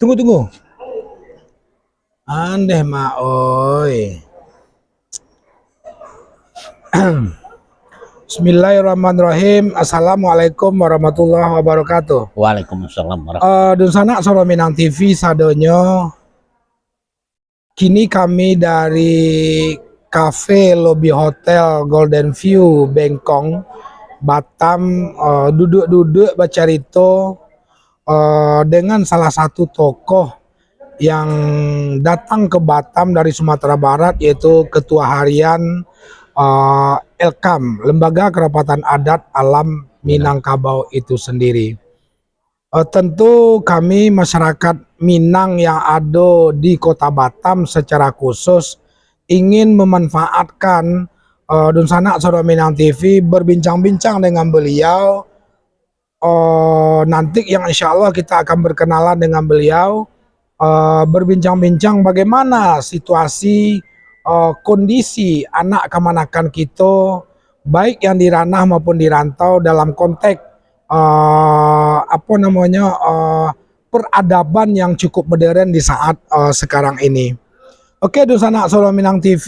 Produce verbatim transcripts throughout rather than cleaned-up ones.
Tunggu, tunggu. Andeh, Mak, oi. Bismillahirrahmanirrahim. Assalamualaikum warahmatullahi wabarakatuh. Waalaikumsalam warahmatullahi. Eh, dunsanak Suara Minang T V sadonyo. Kini kami dari Cafe Lobby Hotel Golden View, Bengkong, Batam, eh, duduak-duduak bacarito, eh, dengan salah satu tokoh yang datang ke Batam dari Sumatera Barat, yaitu Ketua Harian, eh, L K A M, Lembaga Kerapatan Adat Alam Minangkabau itu sendiri. Eh, tentu kami masyarakat Minang yang ado di Kota Batam secara khusus ingin memanfaatkan, eh, dunsanak Suara Minang T V berbincang-bincang dengan beliau. Eh, nanti yang insya Allah kita akan berkenalan dengan beliau, eh, berbincang-bincang bagaimana situasi, eh, kondisi anak kamanakan kito, baik yang di ranah maupun di rantau, dalam konteks, eh, apa namanya, eh, peradaban yang cukup modern di saat, eh, sekarang ini. Oke, dunsanak Suara Minang T V,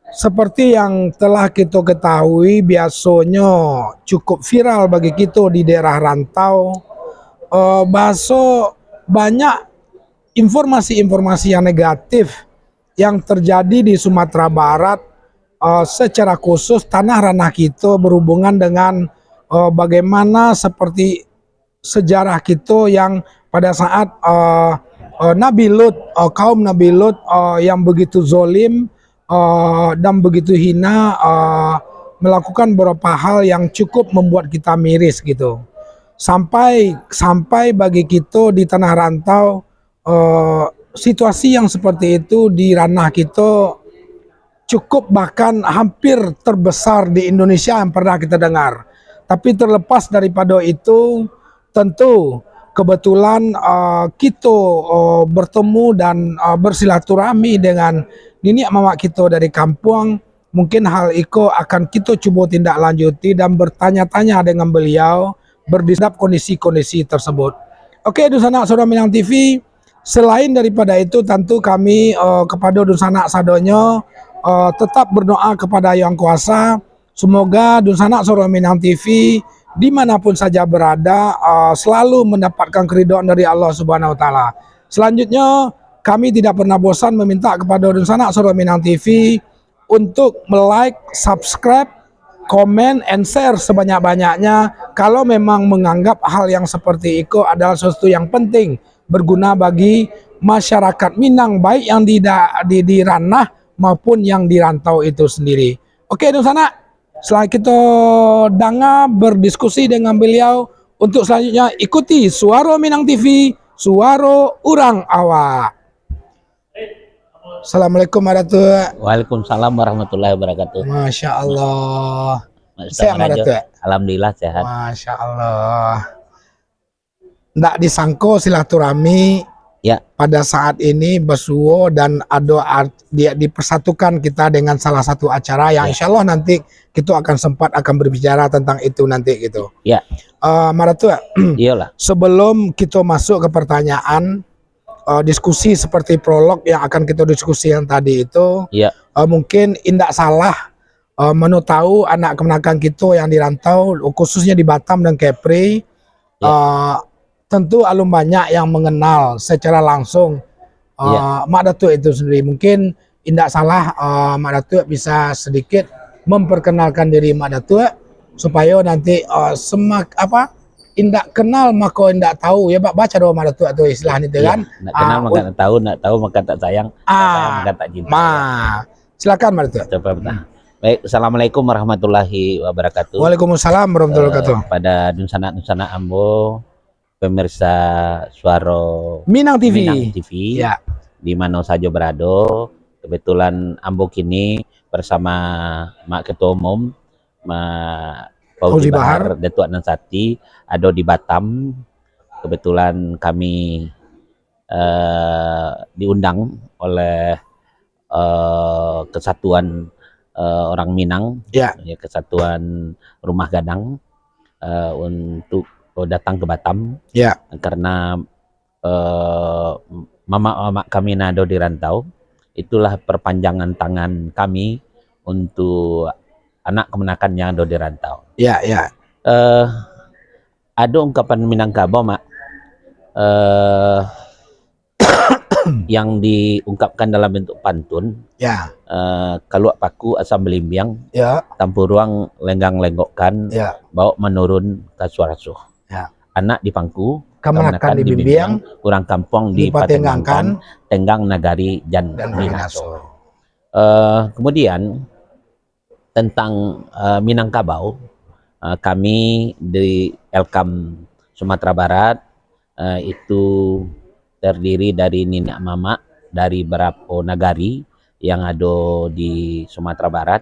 seperti yang telah kito ketahui, biasonyo cukup viral bagi kito di daerah rantau, eh, bahaso banyak informasi-informasi yang negatif yang terjadi di Sumatera Barat, eh, secara khusus tanah ranah kito berhubungan dengan, eh, bagaimana seperti sejarah kito yang pada saat, eh, eh, Nabi Lut, eh, kaum Nabi Lut, eh, yang begitu zolim, eh, dan begitu hina, eh, melakukan beberapa hal yang cukup membuat kita miris gitu. Sampai, sampai bagi kito di tanah rantau, eh, situasi yang seperti itu di ranah kito cukup, bahkan hampir terbesar di Indonesia yang pernah kita dengar. Tapi terlepas daripada itu, tentu kebetulan, eh, kito, eh, bertemu dan, eh, bersilaturahmi dengan niniak mamak kito dari kampuang. Mungkin hal iko akan kito cubo tindak lanjuti dan bertanya-tanya dengan beliau berdiskusi kondisi-kondisi tersebut. Oke, dunsanak Suara Minang T V, selain daripada itu, tentu kami, eh, kepada dunsanak sadonyo, eh, tetap berdoa kepada Yang Kuasa, semoga dunsanak Suara Minang T V di mana pun saja berada, eh, selalu mendapatkan keridhaan dari Allah Subhanahu Wa Taala. Selanjutnya, kami tidak pernah bosan meminta kepada dunsanak Suara Minang T V untuk me-like, subscribe, comment, and share sebanyak-banyaknya kalau memang menganggap hal yang seperti iko adalah sesuatu yang penting, berguna bagi masyarakat Minang, baik yang di da-, di, di ranah maupun yang di rantau itu sendiri. Oke, dunsanak, setelah kito danga, berdiskusi dengan beliau, untuk selanjutnya ikuti Suaro Minang T V, suaro urang awak. Assalamualaikum, Mak Datuak. Waalaikumsalam warahmatullahi wabarakatuh. Masya Allah. Sehat, Mak Datuak? Alhamdulillah, sehat. Masya Allah. Ndak disangko silaturahmi, ya, pada saat ini basuo dan ado art-, di-, dipersatukan kita dengan salah satu acara yang, ya, insya Allah nanti kita akan sempat akan berbicara tentang itu nanti gitu. Ya. Eh, Mak Datuak, iyalah. Sebelum kita masuk ke pertanyaan, eh, diskusi seperti prolog yang akan kita diskusi yang tadi itu, ya, eh, mungkin indak salah, eh, mano tahu anak kamanakan kito yang di rantau, khususnya di Batam dan Kepri, ya, eh, tentu alun banyak yang mengenal secara langsung, eh, ya, Mak Datuak itu sendiri. Mungkin indak salah, eh, Mak Datuak bisa sedikit memperkenalkan diri Mak Datuak, supayo nanti, eh, semak-, apa, indak kenal mako indak tahu, ya, ba-, baco doh Mak Datuak tu istilah ni tu, iya, kan? Nak kenal, ah, maka un-, nak tahu, nak tahu maka tak sayang, tak sayang maka tak cinta. Ma, silakan, Mak Datuak. Coba, hmm. Baik, assalamualaikum warahmatullahi wabarakatuh. Waalaikumsalam warahmatullahi wabarakatuh. Eh, pada dunsanak-dunsanak ambo, pemirsa Suaro Minang T V. Minang T V, ya, di mano sajo berado. Kebetulan ambo kini bersama Mak Ketua Umum, Mak Fauzi, Fauzi Bahar, Bahar, Datuak Nan Sati, ado di Batam. Kebetulan kami, eh, diundang oleh, eh, kesatuan, eh, orang Minang, ya, ya, kesatuan Rumah Gadang, eh, untuk, eh, datang ke Batam. Ya. Karena, eh, mamak-mamak kami nan ado di rantau, itulah perpanjangan tangan kami untuk anak kamanakan yang ado di rantau. Ya, ya. Eh, ado ungkapan Minangkabau, Mak, eh, yang diungkapkan dalam bentuk pantun, ya, eh, kaluak paku asam balimbiang, ya, tampuruang lenggang-lenggokkan, ya, baok manurun ka surasuah. Ya. Anak di pangku, kamanakan di bimbiang, urang kampuang di patengangkan, tenggang nagari jan binaso. Eh, kemudian, tentang, eh, Minangkabau, eh, kami di Elkam Sumatera Barat, eh, itu terdiri dari niniak mamak dari barapo nagari yang ado di Sumatera Barat,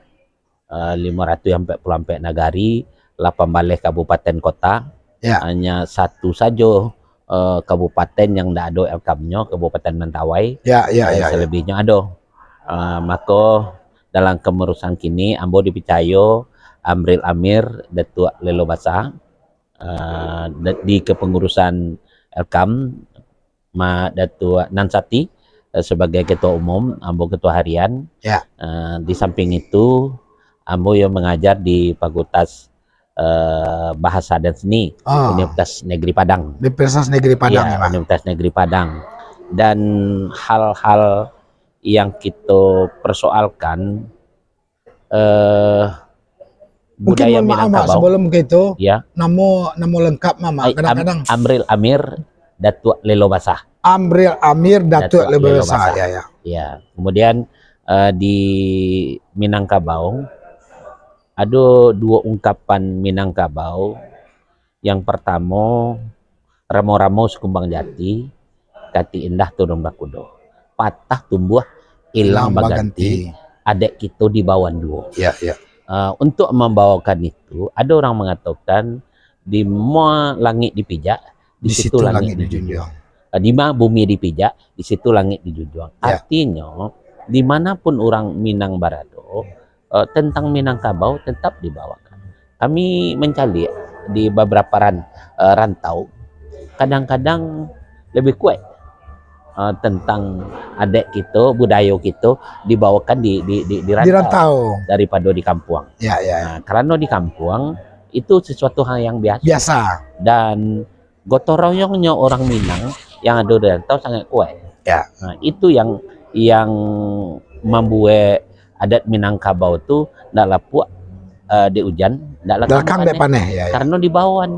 eh, limo ratuih ampek puluah ampek nagari, lapan baleh kabupaten kota. Ya. Hanya satu sajo, eh, kabupaten yang ndak ado Elkamnyo, Kabupaten Mentawai. Ya, ya, eh, ya, ya. Selebihnyo ado. Eh, mako, dalam kemurusan kini, ambo dipicayo Amril Amir Datuak Lelo Basa, eh, da-, di kepengurusan Elkam, Ma-, Datuak Nansati, eh, sebagai ketua umum, ambo ketua harian. Ya. Eh, di samping itu, ambo yo mangajar di Fakultas, eh, Bahasa dan Seni, ah, Universitas Negeri Padang. Universitas Negeri Padang, ya, ya, Mak? Universitas Negeri Padang. Dan hal-hal yang kito persoalkan, eh, mungkin budaya mohon maaf, Mak, Minangkabau. Sebelum ke itu, ya, namo, namo lengkap, Mak? Ai, Am-, kadang-kadang. Amril Amir Datuak Lelo Basah. Amril Amir Datuak Datuak Lelo Lelo Basah. Basah. Ya, ya. Ya, kemudian, eh, di Minangkabau, ado duo ungkapan Minangkabau. Yang partamo, ramo-ramo sakumbang jati, katik indah turun bakudo. Patah tumbuah, ilang Ilang baganti, baganti. Adat kito dibawan duo. Ya, ya. Ah, untuk mambawakan itu, ado urang mangatokan, di ma langik dipijak, di Di situ situ langik langik dijunjuang. dijunjuang. Ah, di ma bumi dipijak, di situ langik dijunjuang. Ya. Artinyo, di mana pun urang Minang barado, eh, tentang Minangkabau tetap dibawakan. Kami mancaliak di babarapo ran-, eh, rantau, kadang-kadang lebih kuaik, eh, tentang adat kito, budayo kito dibawakan di, di, di, di Di rantau rantau. daripado di kampuang. Ya, ya, ya. Nah, karano di kampuang itu sesuatu hal yang biasa. Biasa. Dan gotong royongnyo urang Minang yang ado di rantau sangat kuaik. Ya. Nah, itu yang, yang mambuek adat Minangkabau tu ndak lapuak, eh, dek ujan, ndak lakang Ndak lakang dek dek paneh. Paneh, ya, ya. Karano dibawan,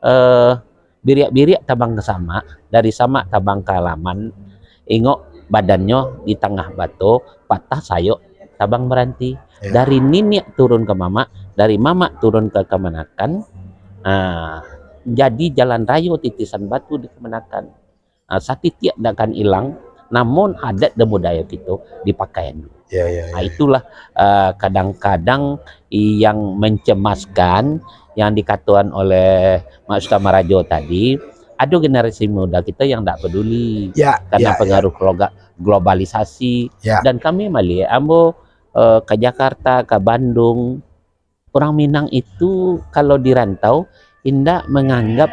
eh, biriak-biriak tabang ka samak, dari samak tabang ka halaman, ingok badannyo di tangah bato, patah sayok tabang baranti. Ya. Dari niniak turun ka mamak, dari mamak turun ka kamanakan, ah, jadi jalan rayo titisan batu di kamanakan. Ah, satitiak dak akan ilang, namun adat dan budaya kito dipakaian. Ya, ya, Ah, ya. Itulah, ah, kadang-kadang yang mencemaskan yang dikatokan oleh Mak Suta Marajo tadi, ado generasi muda kito yang dak peduli Ya, karena ya, ya. pengaruh gloga-, globalisasi. Ya. Dan kami maliek, ambo, eh, ka Jakarta, ka Bandung, urang Minang itu kalau di rantau indak manganggap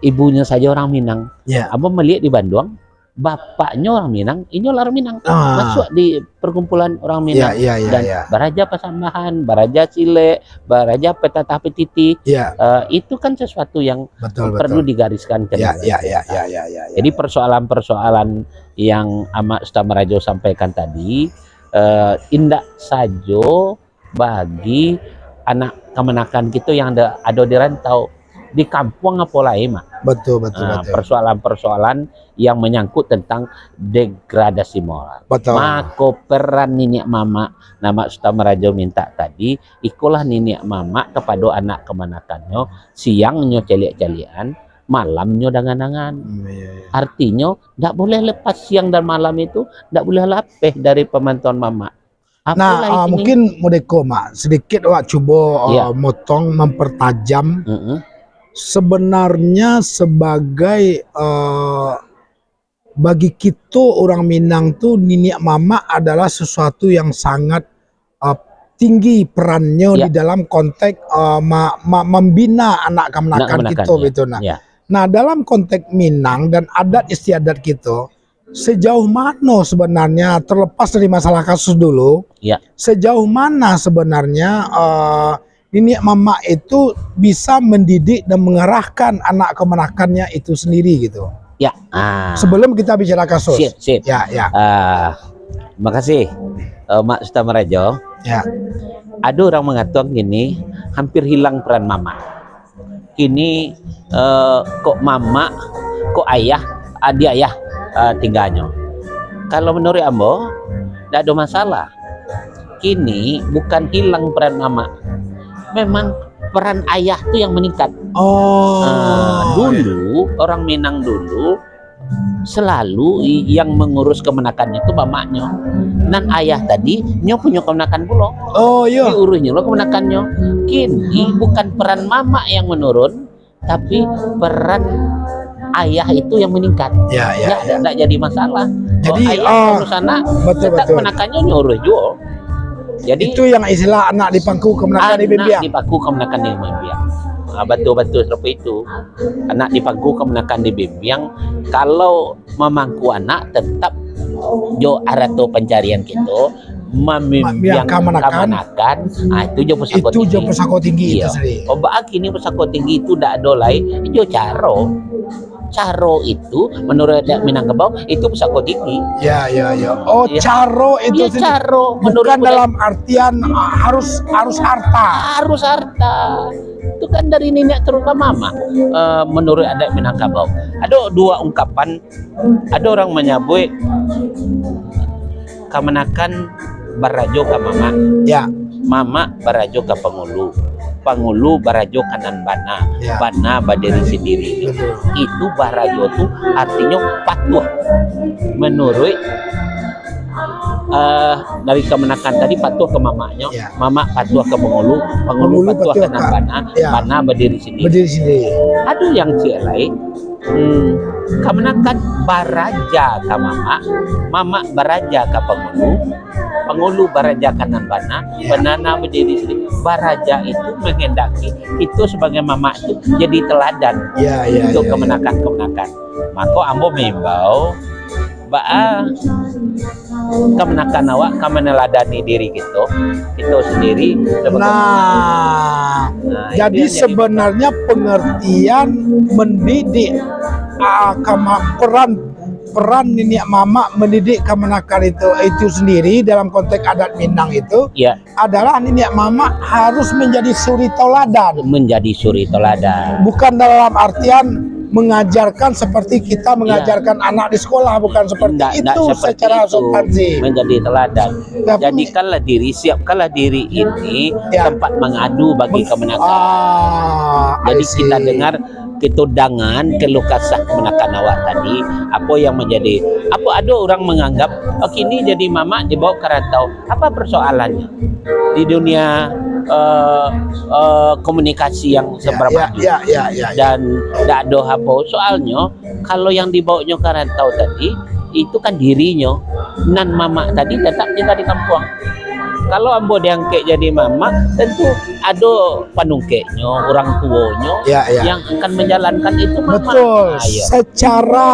ibunyo sajo urang Minang. Ya. Ambo maliek di Banduang, bapaknyo urang Minang, inyo lah urang Minang. Ah. Masuak di perkumpulan urang Minang. Ya, ya, ya, Dan ya. baraja pasambahan, baraja silek, baraja petatah petiti. Ya. Eh, itu kan sesuatu yang Betul, perlu betul. digariskan Ya, kembali. ya, ya, ya, ya, ya, ya. Jadi persoalan-persoalan yang Amak Suta Marajo sampaikan tadi, eh, indak sajo bagi anak kamanakan kito yang ada, ado di rantau, di kampuang apo lai, Mak. Betul, betul, Ah, betul. persoalan-persoalan yang menyangkut tentang degradasi moral. Betul. Mako, peran niniak mamak, nan Mak Suta Marajo minta tadi, ikolah niniak mamak kapado anak kamanakannyo, siangnyo caliak-caliakan, malamnyo dangan-dangan. Hmm, iya, iya. Artinyo, ndak boleh lepas siang dan malam itu, ndak boleh lapeh dari pamantauan mamak. Apo Nah, lai ah, kini? mungkin modeko, Mak, sedikit awak cubo, ah, Iya. motong, mempertajam. Mm-mm. Sebenarnya sebagai, eh, bagi kito urang Minang tu, niniak mamak adalah sesuatu yang sangat, eh, tinggi perannyo Iya. di dalam konteks, eh, ma-, ma-, mambina anak kamanakan Anak kamanakan, kito iya. gitu, nah. Iya. Nah, dalam konteks Minang dan adat istiadat kito, sejauh mano sebenarnya, terlepas dari masalah kasus dulu, Ya. sejauh mana sebenarnya, eh, niniak mamak itu bisa mendidik dan mengarahkan anak kamanakannya itu sendiri gitu? Ya. Ah. Sebelum kita bicara kasus. Sip, sip. Ya, ya. Ah, makasih, eh, Mak Suta Marajo. Ya. Ada orang mengatakan gini, hampir hilang peran mamak. Kini, eh, kok mamak, kok ayah, adik ayah, eh, tinggalnyo. Kalau menurut ambo, ndak ada masalah. Kini bukan hilang peran mamak. Memang peran ayah tu yang meningkat. Oh. Ah, dulu, orang Minang dulu selalu i-, yang mengurus kemenakannyo tu mamaknyo. Nan ayah tadi, nyo punyo kemenakan pulo. Oh, iya. Diurusnyo lo kemenakannyo. Kini bukan peran mamak yang menurun, tapi peran ayah itu yang meningkat. Ya, ya, Nggak, ya. nggak jadi masalah. Jadi, Kalau ayah ah, urus anak, betul, tetap betul. kemenakannyo nyo urus juo. Jadi, Itu yang istilah anak dipangku kemenakan anak dibimbiang. dipangku kemenakan dibimbiang. Ah, betul-betul seperti itu. Anak dipangku kemenakan dibimbiang. Kalau mamangku anak, tetap jo arato pancarian kito, mambimbing Mambimbing kamanakan. kamanakan, ah, itu jo pusako Itu jo tinggi. pusako tinggi itu Iya. sendiri. Oh, baa kini pusako tinggi itu dak ado lai, jo caro. Caro itu, menurut adat Minangkabau, itu pusako tinggi. Ya, ya, ya. Oh, Iya. caro itu Iya, sendiri. caro. Menurut Bukan adat dalam artian, ah, harus, harus harta. Harus harta. Itu kan dari niniak turun ka mamak. Eh, menurut adat Minangkabau. Ada dua ungkapan, ada orang manyabuik kamanakan barajo ka mamak. Ya. Mamak barajo ka pangulu. Pangulu barajo ka nan bana. Ya. Bana badiri sandiri. Betul. Itu barajo tu artinyo patuah. Menurut, eh, dari kamanakan tadi patuah ka mamaknyo, Ya. mamak patuah ka pangulu, pangulu Pangulu patuah patuah ka nan ka, bana, ya. bana badiri sandiri. Badiri sandiri. Ada yang ciek lai, Hmm, kamanakan baraja ka mamak, mamak baraja ka pangulu, pangulu baraja ka nan bana, Ya. bana nan badiri sandiri. Baraja itu menghendaki kito sebagai mamak tu jadi teladan Ya, ya, untuk ya, ya. kamanakan-kamanakan. Mako ambo maimbau, baa kamanakan awak ka manaladani diri kito, kito sandiri sabagai Nah, Nah, itu jadi yang jadi sebenarnya pengertian mendidik, ah, kama-, peran, peran niniak mamak mendidik kamanakan itu, itu sendiri dalam konteks adat Minang itu Ya. adalah niniak mamak harus menjadi suri tauladan. Menjadi suri tauladan. Bukan dalam artian mengajarkan seperti kita Ya. mengajarkan anak di sekolah, bukan seperti Ndak, ndak itu seperti secara itu. substansi. Menjadi teladan. Tapi Jadikanlah diri, siapkanlah diri ini Ya. tempat mengadu bagi Meng-, kamanakan. ah, Jadi I see. kita dengar, kita dangan keluh kasah kamanakan awak tadi, apa yang menjadi, apa ada orang menganggap, "Oh, kini jadi mamak dibawa ke rantau." Apa persoalannya? Di dunia, eh, eh, komunikasi yang Ya, serba ya, maju. ya, ya, ya, ya. Dan dak ada apa. Soalnya, kalau yang dibawanyo ka rantau tadi, itu kan dirinyo. Nan mamak tadi tetap tinggal di kampuang. Kalau ambo diangkek jadi mamak, tentu ado panungkeknyo, orang tuonyo Ya, ya. yang akan menjalankan itu mamak. Betul. Ah, iya. Secara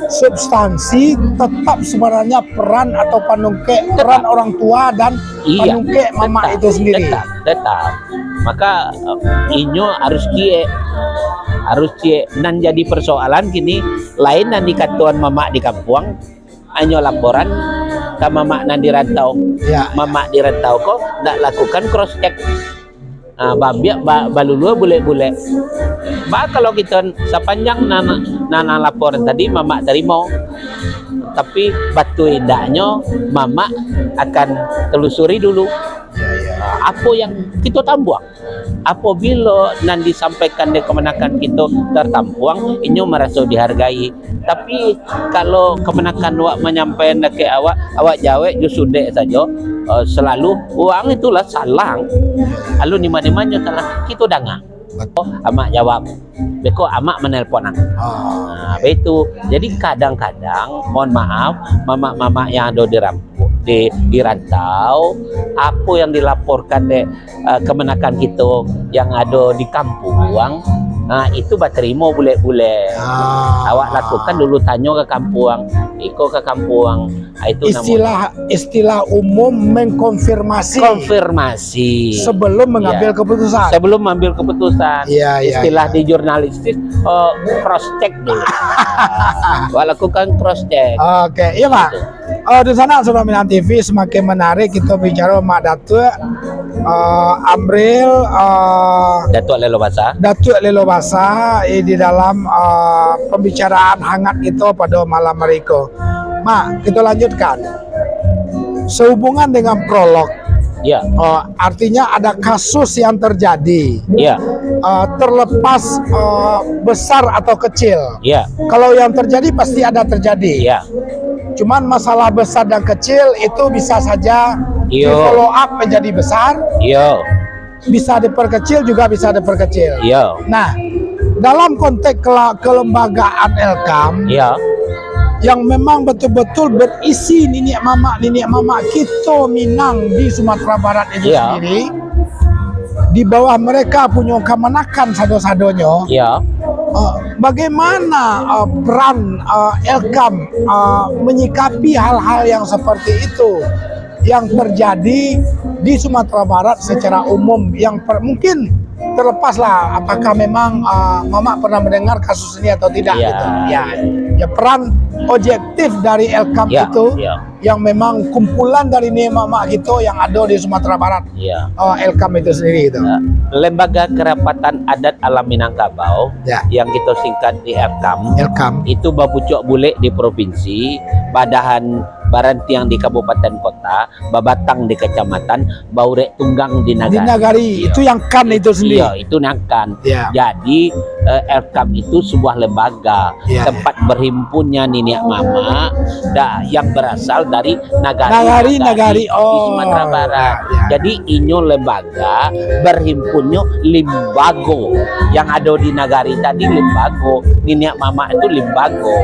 substansi tetap sebenarnya peran atau panungkek, Tetap. peran orang tua dan Iya, panungkek mamak tetap, itu sendiri. tetap, tetap. Maka, eh, inyo harus ciek, harus ciek. Nan jadi persoalan kini, lain nan dikatoan mamak di kampuang, inyo laporan ka mamak nan di rantau. Ya. Mamak di rantau ko ndak lakukan cross check. Ah, babiak ba-, balulua bulek-bulek. Ba kalau kito sapanjang nan, nan, nan laporan tadi mamak tarimo, tapi batua indaknyo mamak akan telusuri dulu. Ya, ya. Ah, apo yang kito tambuang. Apabilo nan disampaikan dek kamanakan kito tartampuang, inyo maraso dihargai. Tapi, kalau kamanakan wak manyampaian dakek awak, awak jawek jo sudek sajo, eh, salalu, urang itulah salang. Alun di ma-di manyo salang, kito danga. Betul. Oh, amak jawab. Beko amak manelpon ang. Ah. Nah, baitu. Jadi, kadang-kadang, mohon maaf, mamak-mamak yang ado di rampu-, di, di rantau, apo yang dilaporkan dek, eh, kamanakan kito yang ado di kampuang, Ha, itu batarimo bulek-bulek. Ah. Awak lakukan dulu, tanyo ka kampuang, iko ka kampuang. Ha, itu namo istilah, istilah umum mengkonfirmasi. Konfirmasi. Sebelum mengambil keputusan. Sebelum mengambil keputusan. Iya, iya, istilah di jurnalistik, eh, cross check dulu. Awak lakukan cross check. Oke, iya, Pak. Gitu. Eh, di sana sudah Minang T V, semakin menarik kita bicara Mak Datuk, eh, Amril, eh, Datuk Lelo Basa. Datuk Lelo Basa, eh, di dalam, eh, pembicaraan hangat kita pada malam hari ko. Mak, kita lanjutkan. Sehubungan dengan prolog, ya, eh, artinya ada kasus yang terjadi. Ya. Eh, terlepas, eh, besar atau kecil. Ya. Kalau yang terjadi pasti ada terjadi. Ya. Cuman masalah besar dan kecil itu bisa saja, iyo, di-follow up menjadi besar. Iyo. Bisa diperkecil juga bisa diperkecil. Iyo. Nah, dalam konteks kela-, kelembagaan Elkam, iyo, yang memang betul-betul berisi niniak mamak, niniak mamak kito Minang di Sumatera Barat itu, iyo, sendiri, di bawah mereka punyo kamanakan sado-sadonyo. Iyo. Eh, bagaimana, eh, peran, eh, Elkam, eh, menyikapi hal-hal yang seperti itu yang terjadi di Sumatera Barat secara umum, yang per-, mungkin terlepaslah apakah memang, eh, Mamak pernah mendengar kasus ini atau tidak, iyo, gitu. Ya, ya, peran objektif dari Elkam, iyo, itu, iyo, yang memang kumpulan dari niniak mamak kito yang ada di Sumatera Barat. Iyo. Oh, Elkam itu sendiri itu. Ya. Lembaga Kerapatan Adat Alam Minangkabau, ya, yang kito singkat di Elkam, Elkam, itu bapucuak bulek di provinsi, badahan barantiang di kabupaten kota, babatang di kecamatan, baurek tunggang di nagari. Di nagari, iyo, itu yang kan itu sendiri. Iyo, itu yang kan. Ya. Jadi, eh, Elkam itu sebuah lembaga, ya, tempat berhimpunnya niniak mamak, dah, yang berasal dari nagari-nagari, nagari-nagari, di, oh, Sumatera Barat. Ya, ya. Jadi, inyo lembaga, berhimpunnyo limbago. Yang ado di nagari tadi limbago, niniak mamak itu limbago.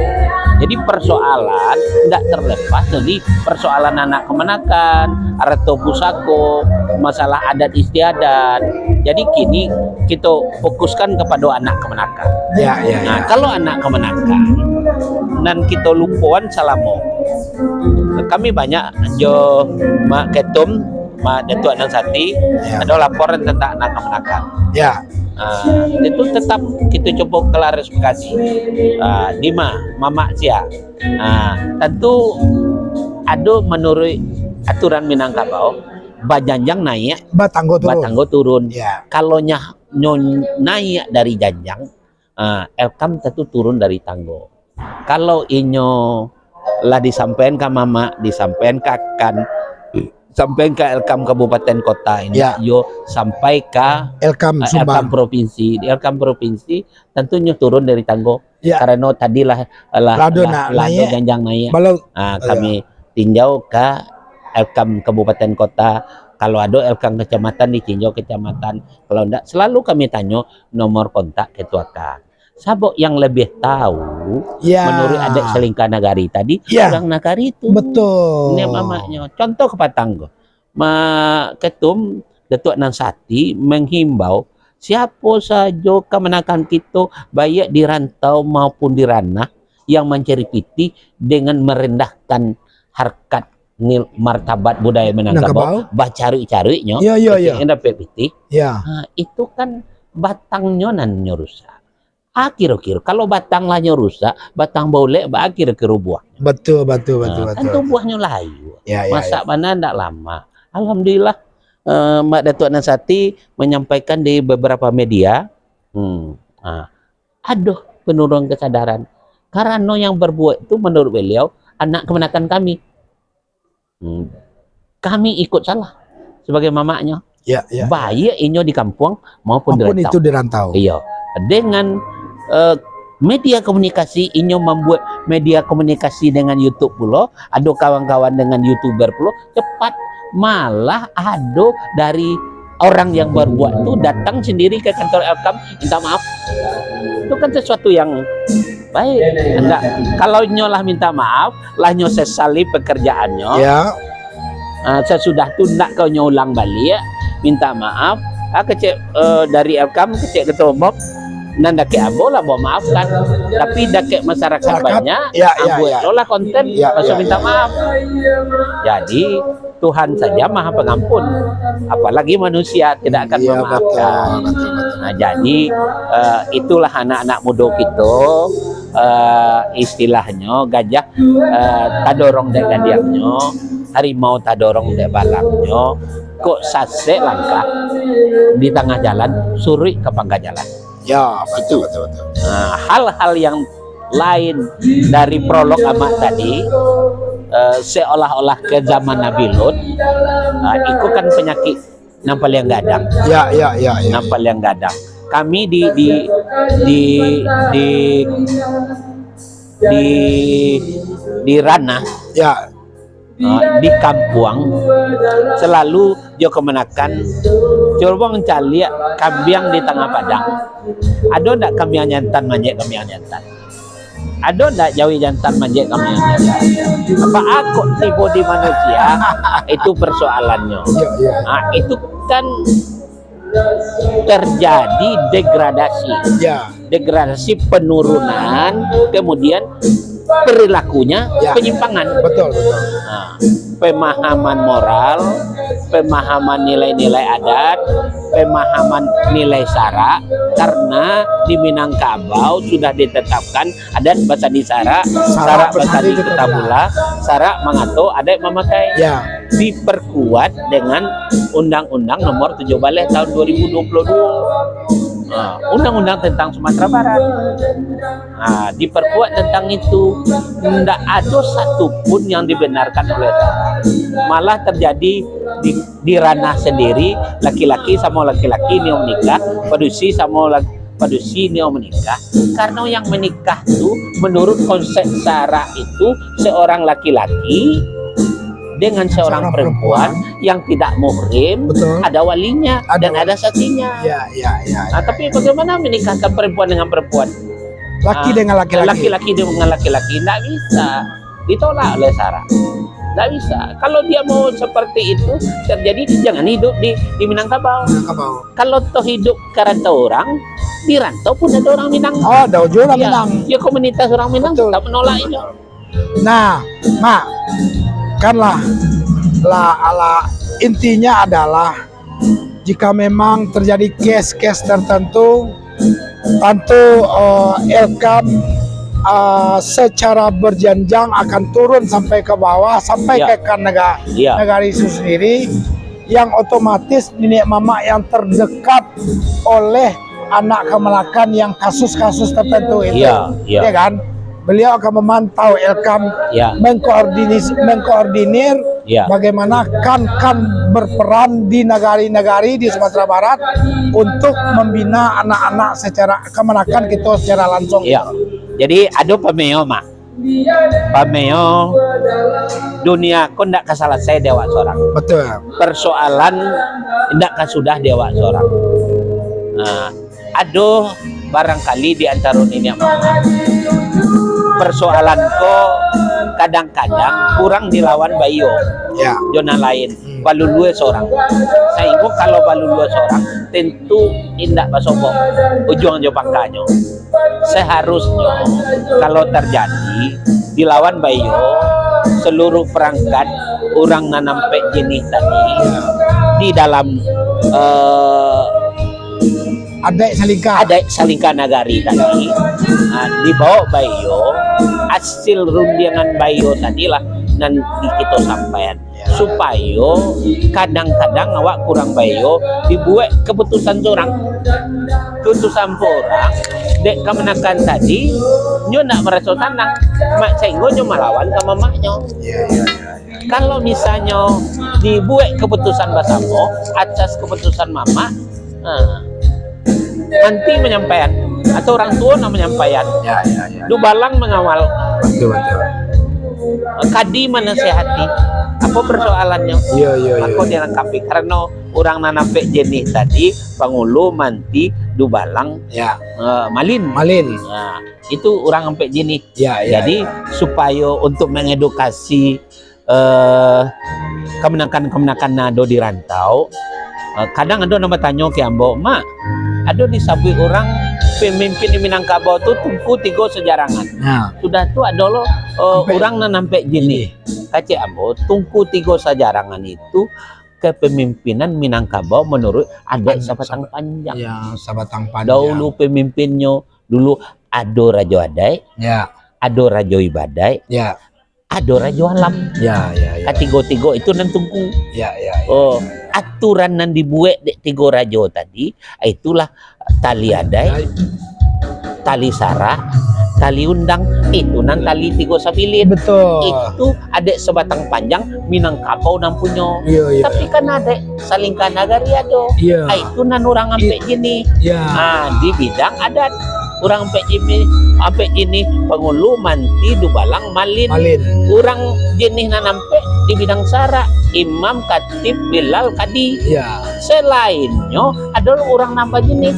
Jadi, persoalan ndak terlepas dari persoalan anak kamanakan, arato pusako, masalah adat istiadat. Jadi, kini kito fokuskan kapado anak kamanakan. Ya, ya, nah, ya, kalau anak kamanakan, nan kito lupoan salamo, kami banyak jo Mak Ketum, Mak Datuak Nan Sati, ya, ado laporan tentang anak kamanakan. Ya. Ah, itu tetap kito cubo klarifikasi. Ah, di ma, mamak sia? Ah, tantu ado manuruik aturan Minangkabau, bajanjang naiak, batanggo turun. Batanggo turun. Ya. Kalau nya-, nyo naiak dari janjang, ah, Elkam tantu turun dari tanggo. Kalau inyo lah disampaikan ka mamak, disampaikan ka akan, sampaikan ka Elkam kabupaten kota, indak, ya, iyo sampai ka, Elkam, eh, Elkam provinsi. Di Elkam provinsi, tantunyo turun dari tanggo. Ya. Karano tadi lah, lah, lah ado, lah, nak lah ado naiak, janjang naiak. Balau. Ah, iyo, kami tinjau ka Elkam kabupaten kota. Kalau ado Elkam kecamatan, ditinjau kecamatan. Kalau ndak, selalu kami tanyo nomor kontak ketua K. Sabab yang lebih tahu, ya, menurut adat salingka nagari tadi, ya, urang nagari tu. Betul. Niniak mamaknyo. Contoh kapatang ko. Mak Ketum, Datuak Nan Sati menghimbau, siapo sajo kamanakan kito, baiak di rantau maupun di ranah, yang mancari pitih dengan merendahkan harkat nil-, martabat budaya Minangkabau, Minangkabau, bacaruik-caruiknyo, ya, ya, ya, kecek yang dapek pitih. Ya. Ha, itu kan batangnyo nan nyo rusak. Ah, kiro-kiro, kalau batang lah nyo rusak, batang baulek, baa kiro-kiro buahnyo? Betul, betul, betul, ah, betul, kan tu betul. Buahnyo layu. Ya, ya, masak ya. Bana ndak lama. Alhamdulillah, eh, Mak Datuak Nan Sati menyampaikan di beberapa media, hmm, ah, ado penurunan kesadaran. Karano yang berbuat tu, menurut beliau, anak kamanakan kami. Hmm. Kami ikut salah sebagai mamaknyo. Ya, ya, ya. Baiak inyo di kampuang maupun di rantau. Maupun itu di rantau. Iyo. Dengan, eh, media komunikasi, inyo mambuek media komunikasi dengan YouTube pulo, ado kawan-kawan dengan YouTuber pulo, cepat. Malah ado dari orang yang berbuat tu datang sendiri ke kantor Elkam minta maaf. Itu kan sesuatu yang baik. Ndak, kalau nyo lah minta maaf, lah nyo sesali pekerjaannyo. Ya. Ah, sasudah tu ndak ka nyo ulang baliak, minta maaf. Ah, kecek, eh, dari Elkam, kecek Ketua Umum, Nan dakek ambo lah, ambo maafkan. Tapi dakek masyarakat banyak, ya, ya, ambo ya. Itulah konten, ya, maksud ya, minta maaf. Jadi, Tuhan saja Maha Pengampun, apalagi manusia tidak akan memaafkan. Iya, betul, betul, betul. Nah, jadi, eh, itulah anak-anak mudo kito, eh, istilahnyo gajah, eh, tadorong dek gadiangnyo, harimau tadorong dek balangnyo, kok sasek langkah di tangah jalan, suruik ka pangka jalan. Ya, betul, betul, betul. Nah, hal-hal yang lain dari prolog Amak tadi, eh, seolah-olah ke zaman Nabi Lut, eh, iko kan penyakit nan paling gadang. Ya, ya, ya, ya. Nan paling gadang. Kami di, di, di, di, di, di ranah, ya, ah, di kampuang, selalu jo kamanakan, cubo mancaliak kambiang di tangah padang. Ado ndak kambiang jantan manjek kambiang jantan? Ado ndak jawi jantan manjek kambiang jantan? Baa kok tibo di manusia? Itu persoalannyo. Iya, iya. Ah, itu kan terjadi degradasi. Ya. Degradasi, penurunan, kemudian perilakunya, ya, penyimpangan. Betul, betul. Nah, pemahaman moral, pemahaman nilai-nilai adat, pemahaman nilai syarak, karena di Minangkabau sudah ditetapkan adat basandi syarak, syarak basandi kitabullah, syarak mangato adat mamakai. Ya. Diperkuat dengan Undang-Undang Nomor tujuh baleh tahun dua ribu dua puluh dua. Ha, Undang-Undang tentang Sumatera Barat. Ha, diperkuat tentang itu. Ndak ado satu pun yang dibenarkan oleh syarak. Malah terjadi di, di ranah sendiri, laki-laki samo laki-laki nio menikah, padusi samo laki padusi nio menikah, karena yang menikah tu menurut konsep syarak itu seorang laki-laki dengan seorang perempuan yang tidak muhrim, ada walinya dan ada saksinya. Ya, ya, ya. Nah, tapi bagaimana menikahkan perempuan dengan perempuan? Laki dengan laki-laki. Laki-laki dengan laki-laki, ndak bisa. Ditolak oleh syarak. Ndak bisa. Kalau dia mau seperti itu terjadi, jangan hidup di, di Minangkabau. Minangkabau. Kalau toh hidup karantau orang, di rantau pun ada orang Minang. Oh, ada juga orang Minang. Ya, komunitas orang Minang tetap menolak itu. Nah, Mak, kan lah, lah, alah, intinya adalah jika memang terjadi kes-kes tertentu, tentu, eh, Elkam, eh, secara berjenjang akan turun sampai ke bawah, sampai ke, ke nega-, negari itu sendiri, yang otomatis niniak mamak yang terdekat oleh anak kamanakan yang kasus-kasus tertentu itu. Ya, ya. Ya kan? Beliau akan memantau Elkam, mengkoordinis-, mengkoordinir bagaimana kan, kan berperan di nagari-nagari di Sumatera Barat untuk membina anak-anak secara kamanakan kita secara langsung. Ya. Jadi, ado pameo, Mak. Pameo, dunia ko ndak ka salasai di awak sorang. Betul. Persoalan ndak ka sudah di awak sorang. Nah, ado barangkali di antaro niniak mamak, persoalan ko kadang-kadang kurang dilawan baiyo jo nan lain, balulua sorang. Sainggo kalau balulua sorang, tentu indak basobok ujuang jo pangkanyo. Seharusnyo kalau terjadi dilawan baiyo seluruh perangkat urang nan ampek jinih tadi di dalam, eh, adaik salingka. Adaik salingka nagari tadi, ah, dibawa baiyo, asil rundiangan baiyo tadilah nan di kito sampaian, supayo kadang-kadang awak kurang baiyo dibuek keputusan surang. Keputusan surang, dek kamanakan tadi, nyo ndak maraso sanang, mak, sainggo nyo malawan ka mamaknyo. Kalau misalnyo dibuek keputusan basamo, atas keputusan mamak, ha, manti manyampaian, atau urang tuo nan manyampaian. Ya, ya, ya. Dubalang mangawal. Betul, betul. Kadi manasihati. Apo persoalannyo? Iya, iya, iya. Mako dilangkapi. Karano urang nan ampek jenih tadi, pangulu, manti, dubalang, eh, malin. Malin. Nah, itu urang ampek jenih. Ya, ya. Jadi, supayo untuk mengedukasi eh, kamanakan-kamanakan nan ado di rantau, eh, kadang ado nan batanyo ka ambo, "Mak, Ado disabuik urang pamimpin di Minangkabau tu Tungku Tigo Sajarangan. Nah. Sudah tu ado lo, eh, Ampek. Urang nan ampek jinih. Kecek ambo, Tungku Tigo Sajarangan itu kepemimpinan Minangkabau menurut adat An-, Sabatang sab-, Panjang. Ya, Sabatang Panjang. Dahulu pemimpinnyo, dulu ado rajo adaik, ya, ado rajo ibadaik, ya, ado rajo alam. Ya, ya, ya. Katigo-tigo itu nan tungku. Ya, ya, ya. Oh, aturan nan dibuek dek tigo rajo tadi, itulah tali adaik, adaik, tali sarak, tali undang, itu nan tali tigo sabilin. Betul. Itu adaik Sabatang Panjang, Minangkabau nan punyo. Iya, iya. Tapi kan adaik salingka nagari ado. Iya. Ah, itu nan urang ampek jinih. Iya. Ah, di bidang adat. Urang ampek jinih, ampek jinih pangulu, manti, dubalang, malin. Malin. Urang jinih nan ampek di bidang sarak, imam, khatib, bilal, kadi. Iya. Salainnyo adalah urang nan bajinih.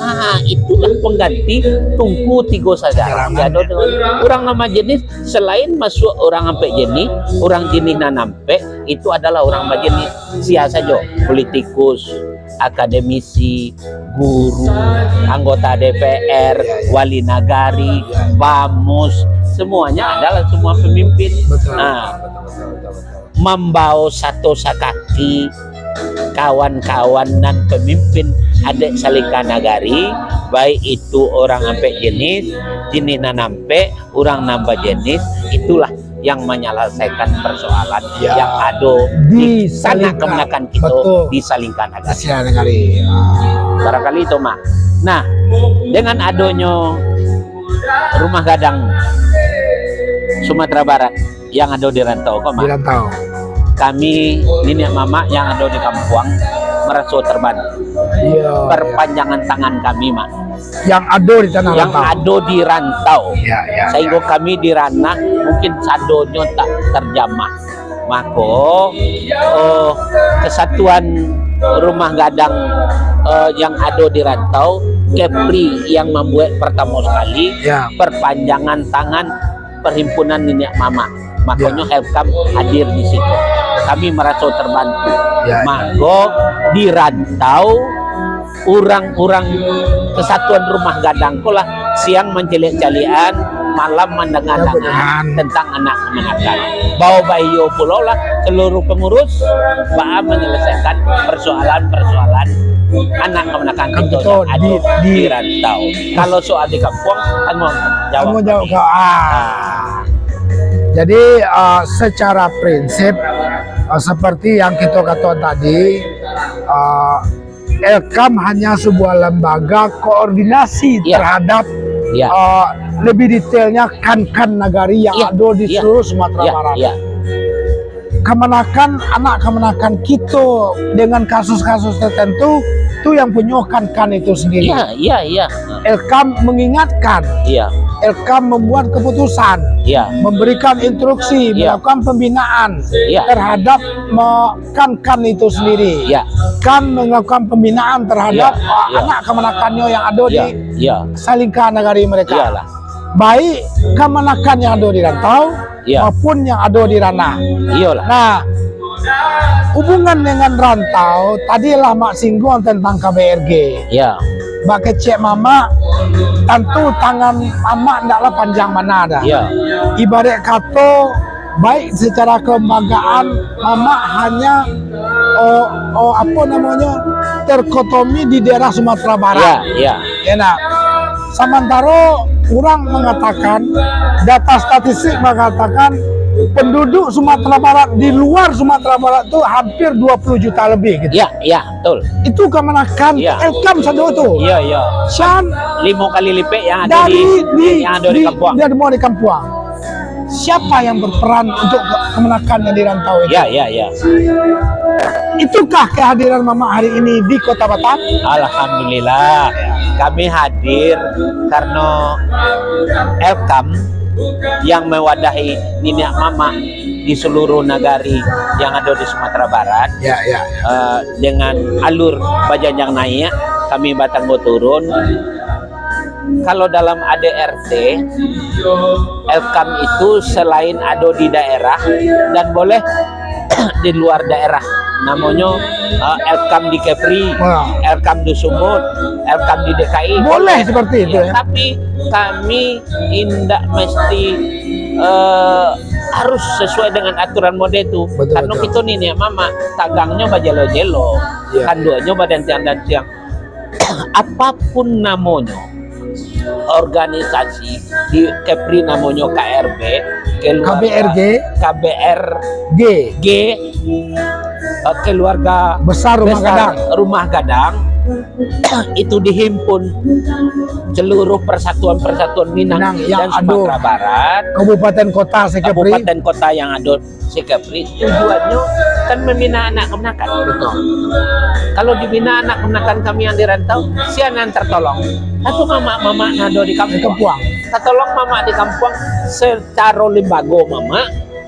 Nah, itulah pangganti Tungku Tigo Sajarangan. Sajarangan. Jadi, urang nan bajinih, salain masuak urang ampek jinih, urang jinih nan ampek, itu adalah urang bajinih. Sia sajo, politikus, akademisi, guru, anggota D P R, iya, iya, wali nagari, iya, bamus, semuanya adalah semua pemimpin. Betul, nah, betul, betul, betul, betul. Mambao sato sakaki kawan-kawan nan pamimpin adaik salingka nagari, baik itu urang ampek jinih, jinih nan ampek, urang nan bajinih, itulah yang manyalasaikan parsoalan, ya, yang ado di, di salingka, tanak kamanakan kito, betul, di salingka nagari. Di salingka nagari. Ya. Barangkali itu, Mak. Nah, dengan adonyo Rumah Gadang Sumatera Barat yang ado di rantau ko, Mak. Di rantau. Kami, niniak mamak yang ado di kampuang, maraso terbantu. Iya, iya. Perpanjangan tangan kami, Mak. Yang ado di tanah rantau. Yang ado di rantau. Iya, iya, iya. Sahinggo kami di ranah mungkin sadonyo tak terjamah. Mako, eh, kesatuan Rumah Gadang, eh, yang ado di rantau, Kepri yang mambuek pertamo sekali, ya, perpanjangan tangan Perhimpunan Niniak Mamak. Makonyo, ya, Elkam hadir di situ. Kami maraso terbantu. Ya, ya. Mako, di rantau, urang-urang Kesatuan Rumah Gadang ko lah siang mancaliak-caliakan, malam mandanga-dangaan tentang anak kamanakan. Bao baiyo pulo lah seluruh pengurus, baa manyalasaikan persoalan-persoalan anak kamanakan kito yang ado di, di, di rantau. Kalau soal di kampuang, tanggung jawab kami. Tanggung jawab kau. Ah. Ah. Jadi, ah, secara prinsip, ah, seperti yang kita katakan tadi, ah, Elkam hanya sebuah lembaga koordinasi, ya, terhadap, ya, eh, lebih detailnya kan-kan nagari yang, ya, ado di, ya, seluruh Sumatera, ya, Barat. Ya. Kamanakan, anak kamanakan kito dengan kasus-kasus tertentu, tu yang punyo kan-kan itu sendiri. Ya, ya, ya. Elkam mengingatkan. Ya. Elkam membuat keputusan. Ya. Memberikan instruksi, ya, melakukan pembinaan, ya, terhadap me-, kan-kan itu sendiri. Ya. Kan melakukan pembinaan terhadap, ya, ah, ya, anak kamanakannyo yang ado, ya, di, ya, salingka nagari mereka. Iyalah. Baik kamanakan yang ado di rantau, ya, maupun yang ado di ranah. Iyalah. Nah, hubungan dengan rantau, tadi lah Mak singgung tentang K B R G. Ya. Bak kecek Mamak, tantu tangan Mamak ndaklah panjang bana dah. Ya. Ibarat kato, baik secara kelembagaan, Mamak hanya, oh, oh, apo namonyo, terkotomi di daerah Sumatera Barat. Ya, ya. Ya, nah. Samantaro urang mangatakan, data statistik mangatakan, penduduk Sumatera Barat di luar Sumatera Barat tu hampir dua puluh juta lebih gitu. Ya, ya, betul. Itu kamanakan, ya, Elkam sado tu. Ya, ya. San limo kali lipek yang ado dari di, di, yang ado di, di kampuang. Dia semua di kampuang. Siapa yang berperan untuk ke-, kamanakan yang di rantau itu? Ya, ya, ya. Itukah kehadiran Mamak hari ini di Kota Batam? Alhamdulillah, kami hadir karena Elkam yang mewadahi niniak mamak di seluruh nagari yang ada di Sumatera Barat. Ya, ya. Eh, dengan alur bajanjang naik, kami batanggo turun. Kalau dalam A D R T, Elkam itu selain ada di daerah dan boleh di luar daerah, Namonyo, uh, Elkam di Kepri, Wah. Elkam di Sumut, Elkam di D K I. Boleh seperti itu, Ya, ya. tapi kami indak mesti, eh, harus sesuai dengan aturan mode tu. Betul, Karena betul. kita ni niat mamak, tagangnyo bajelo-jelo, Ya. kanduangnyo badantiang-dantiang. Apapun namonyo, organisasi di Kepri namonyo K R B, keluarga K B R G? K B R G. G, eh, keluarga Besar Rumah besar Gadang. Rumah Gadang, itu dihimpun seluruh persatuan-persatuan Minang Minang yang dan ada Sumatera Barat. Kabupaten kota se-Kepri. Kabupaten kota yang ada se-Kepri. Tujuannyo kan membina anak kamanakan. Betul. Kalau dibina anak kamanakan kami yang di rantau, sia nan tertolong. Satu mamak-mamak nan ada di Di kampuang. kampuang. Tertolong mamak di kampuang secara lembago mamak,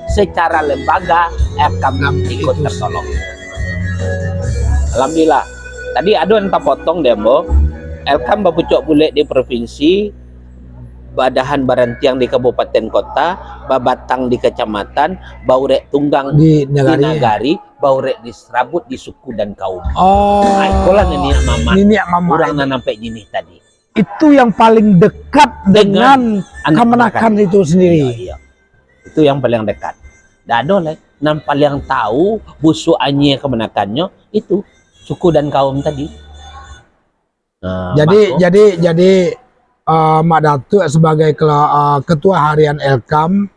secara lembaga Elkam Elkam ikut itu. tertolong. Alhamdulillah. Tadi ado nan tapotong dek ambo. Elkam bapucuk bulek di provinsi, badahan barantiang di kabupaten kota, babatang di kacamatan, baurek tunggang Di di nagari. nagari, baurek di serabut di suku dan kaum. Oh. Ah, ikolah niniak mamak Niniak mamak urang itu. nan ampek jinih tadi. Itu yang paling dekat Dengan dengan anak kamanakan kamanakan. itu sendiri. Iya, iya. Itu yang paling dekat. Dak ado lai. Nan paling tahu busuak anyia kamanakannyo itu suku dan kaum tadi. Nah, Jadi, mako jadi, jadi, uh, Mak Datuk sebagai kela-, uh, ketua harian Elkam,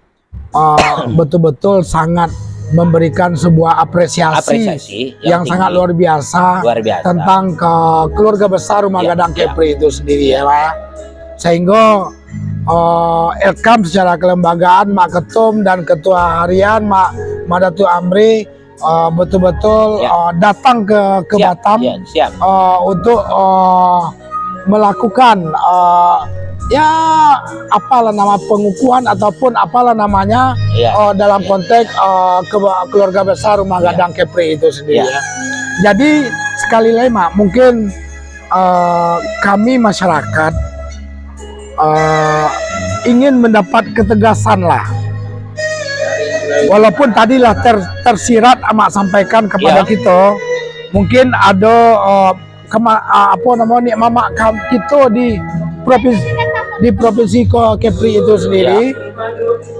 uh, betul-betul sangat memberikan sebuah apresiasi Apresiasi yang yang sangat tinggi. luar biasa Luar biasa. tentang ke keluarga besar Rumah Ya, Gadang ya. Kepri itu sendiri, ya, Pak. Sehingga, uh, Elkam secara kelembagaan, Mak Ketum dan ketua harian, Mak, Mak Datuk Amri, uh, betul-betul, Ya. uh, datang ke, ke Siap, Batam, ya, siap. uh, untuk, uh, melakukan, uh, ya, apalah nama, pengukuhan ataupun apalah namanya, Ya. uh, dalam konteks, uh, ke-, keluarga besar Rumah Ya. Gadang Kepri itu sendiri, Ya. ya. Jadi, sekali lagi, Mak, mungkin, uh, kami masyarakat, uh, ingin mendapat ketegasan lah. Walaupun tadilah ter-, tersirat Amak sampaikan kepada Ya. kita, mungkin ada, uh, kema-, uh, apa nama ni, mamak kam-, kita di provinsi, di provinsi Ko-, Kepri itu sendiri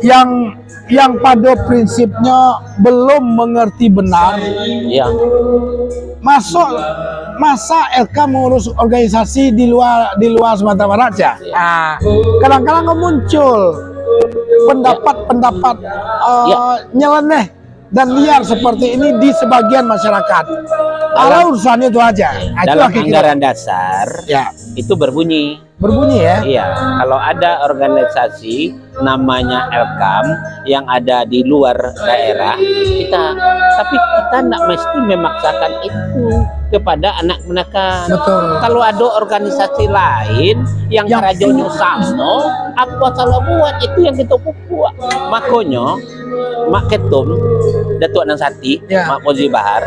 Ya. yang, yang pada prinsipnya belum mengerti benar. Ya. Masuk, masa Elkam mengurus organisasi di luar, di luar Sumatera Barat, ya? Ya. Ah, kadang-kadang muncul pendapat-pendapat, uh, Ya. nyeleneh dan liar seperti ini di sebagian masyarakat. Dalam Alah, urusannya itu aja. Ah, itulah Dalam kira-kira. anggaran dasar Ya. itu berbunyi. Berbunyi, ya? Iya, kalau ada organisasi namanya Elkam yang ada di luar daerah kita, tapi kita ndak mesti memaksakan itu kepada anak kamanakan. Betul. Kalau ada organisasi lain yang Yang karajonyo samo, apa salah buat, itu yang kita pupuk. Makonyo, Mak Ketum, Datuk Nan Sati, Ya. Mak Fauzi Bahar,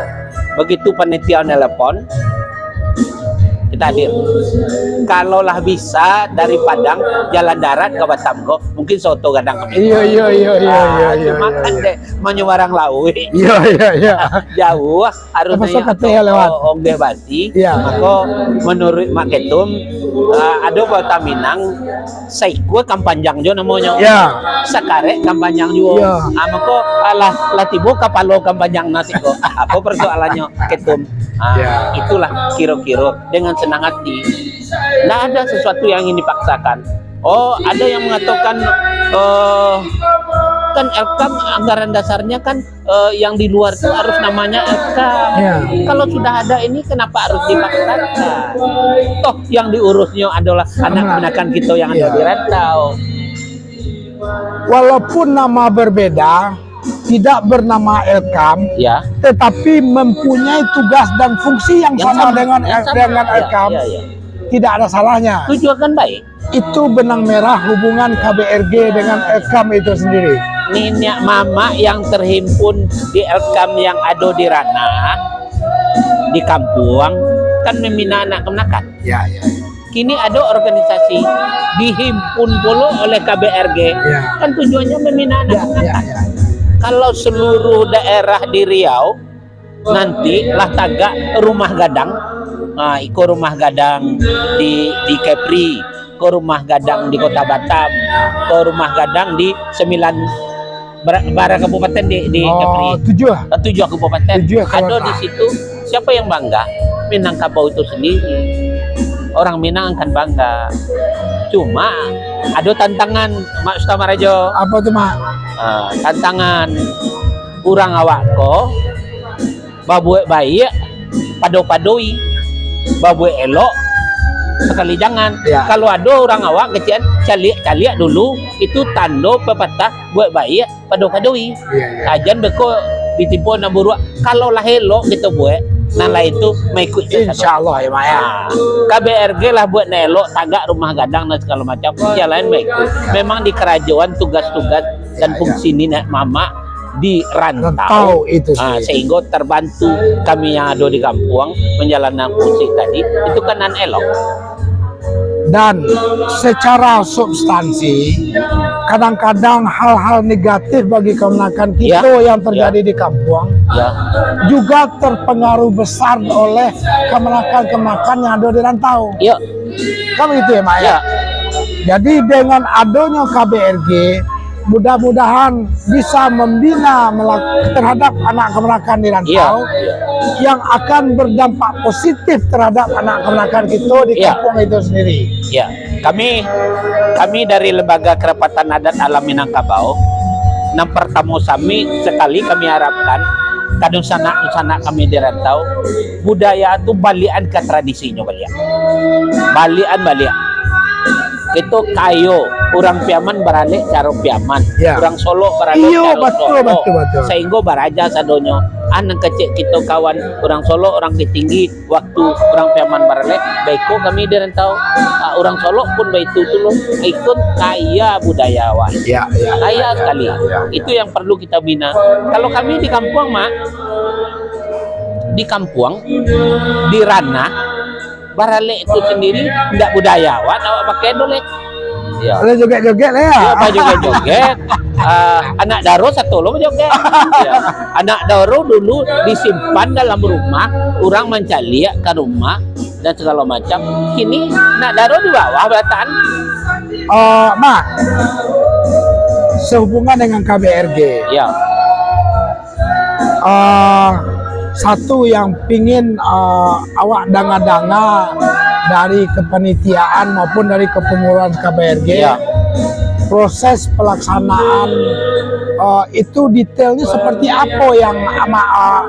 begitu panitia nelpon, kita hadir. Kalau lah bisa dari Padang, jalan darat ka Batam ko, mungkin soto gadang kami. Iya, iya, iya, iya, Ah, iya, iya, cuma iya, kan iya. dek, manyubarang lauik. Iya, iya, iya. Jauh, harusnya Terpaksa kata ya lewat. o-, onggeh basi. Iya. Mako, menurut Mak Ketum, ah, ado Batam Minang, saikua kampanjang jo namonyo. Ya. Sakarek kampanjang juo. Ya. Ah, mako, ah, lah, lah tibo kapalo kampanjang nasi ko. Apa persoalannyo, Ketum? Ah, Ya. itulah kiro-kiro dengan senang hati. Ndak ada sesuatu yang ingin dipaksakan. Oh, ada yang mengatakan, eh, kan Elkam anggaran dasarnya kan, eh, yang di luar tu harus namanya Elkam. Ya. Kalau sudah ada ini, kenapa harus dipaksakan? Toh yang diurusnya adalah anak Nah. kamanakan kita yang ada Ya. di rantau. Walaupun nama berbeda, tidak bernama Elkam, Ya. tetapi mempunyai tugas dan fungsi yang Yang sama sama, dengan yang El-, sama. dengan Ya, Elkam, ya, ya. tidak ada salahnya. Tujuan kan baik. Itu benang merah hubungan K B R G dengan Elkam itu sendiri. Niniak mamak yang terhimpun di Elkam yang ado di ranah, di kampuang, kan membina anak kamanakan. Ya, ya. Kini ado organisasi dihimpun pulo oleh K B R G, Ya. kan tujuannya membina anak Ya, kamanakan. ya, ya. Kalau seluruh daerah di Riau, Nanti lah tagak rumah gadang. Ha, iko rumah gadang di, di Kepri, ko rumah gadang di Kota Batam, ko rumah gadang di sembilan, bara, bara kabupaten di, di Kepri? Oh, tujuah. Ah, tujuah kabupaten. Tujuah kalau ado di situ. Siapa yang bangga? Minangkabau itu sendiri. Orang Minang akan bangga. Cuma ado tantangan, Mak Sukamarajo. Apa tu, Mak? Ah, tantangan urang awak ko babuek baiak, pado-padoi, babuek elok, sakali jangan. Ya. Kalau ado urang awak kecek an, caliak-caliak dulu, itu tando pepatah buek baiak, pado-padoi. Ya, ya. Ajan beko ditimpo nan buruak. Kalau lah elok kito buek, nan lain tu maikuik sajo. Insya Allah, ya, Mak, ya. Ah, K B R G lah buek nan elok, tagak rumah gadang dan segala macam, yang lain maikuik. Ya. Memang di karajoan tugas-tugas dan fungsi niniak mamak di rantau. Rantau itu sendiri. Ah, sehingga terbantu kami yang ado di kampuang menjalankan fungsi tadi, itu kan nan elok. Dan secara substansi, kadang-kadang hal-hal negatif bagi kamanakan kito yang terjadi di kampuang juga terpengaruh besar oleh kamanakan-kamanakan yang ado di rantau. Ya. Kan begitu ya, Mak, ya? Ya. Jadi, dengan adonyo K B R G, mudah-mudahan bisa membina melak-, terhadap anak kamanakan di rantau, ya, yang akan berdampak positif terhadap anak kamanakan kito di, ya, kampuang itu sendiri. Ya, kami, kami dari Lembaga Kerapatan Adat Alam Minangkabau, nan partamo sami sakali kami harapkan, ka dunsanak-dunsanak kami di rantau, budaya tu baliakan ka tradisinyo baliak. Baliakan baliak. Kito kayo, urang Piaman baralek caro Piaman, ya, urang Solok baralek, iyo, caro, betul, Solok. Betul, betul. Sahinggo baraja sadonyo. Ah, nan kecek kito kawan urang Solok, urang Ketinggi, waktu urang Piaman baralek, baiko kami di rantau. Ah, urang Solok pun baitu tu lo. Ikut kaya budaya awak. Ya, ya, kaya ya, sekali. Ya, ya, ya. Itu yang perlu kita bina. Kalau kami di kampuang, Mak, di kampuang, di ranah, baralek tu sendiri, ndak budaya awak, awak pakai dolek. Ya. Kalau joget-joget lah ya. Ya, apa joget-joget. Ah, anak daro sato lo joget. Ya. Anak daro dulu disimpan dalam rumah, urang mancaliak ka rumah dan segala macam. Kini anak daro di bawah balataan. Eh, Mak, sehubungan dengan K B R G. Ya. Ah, satu yang pingin, ah, awak danga-danga dari kepanitiaan maupun dari kepengurusan K B R G, ya, proses pelaksanaan, ah, itu detailnya seperti apa yang Amak, ah,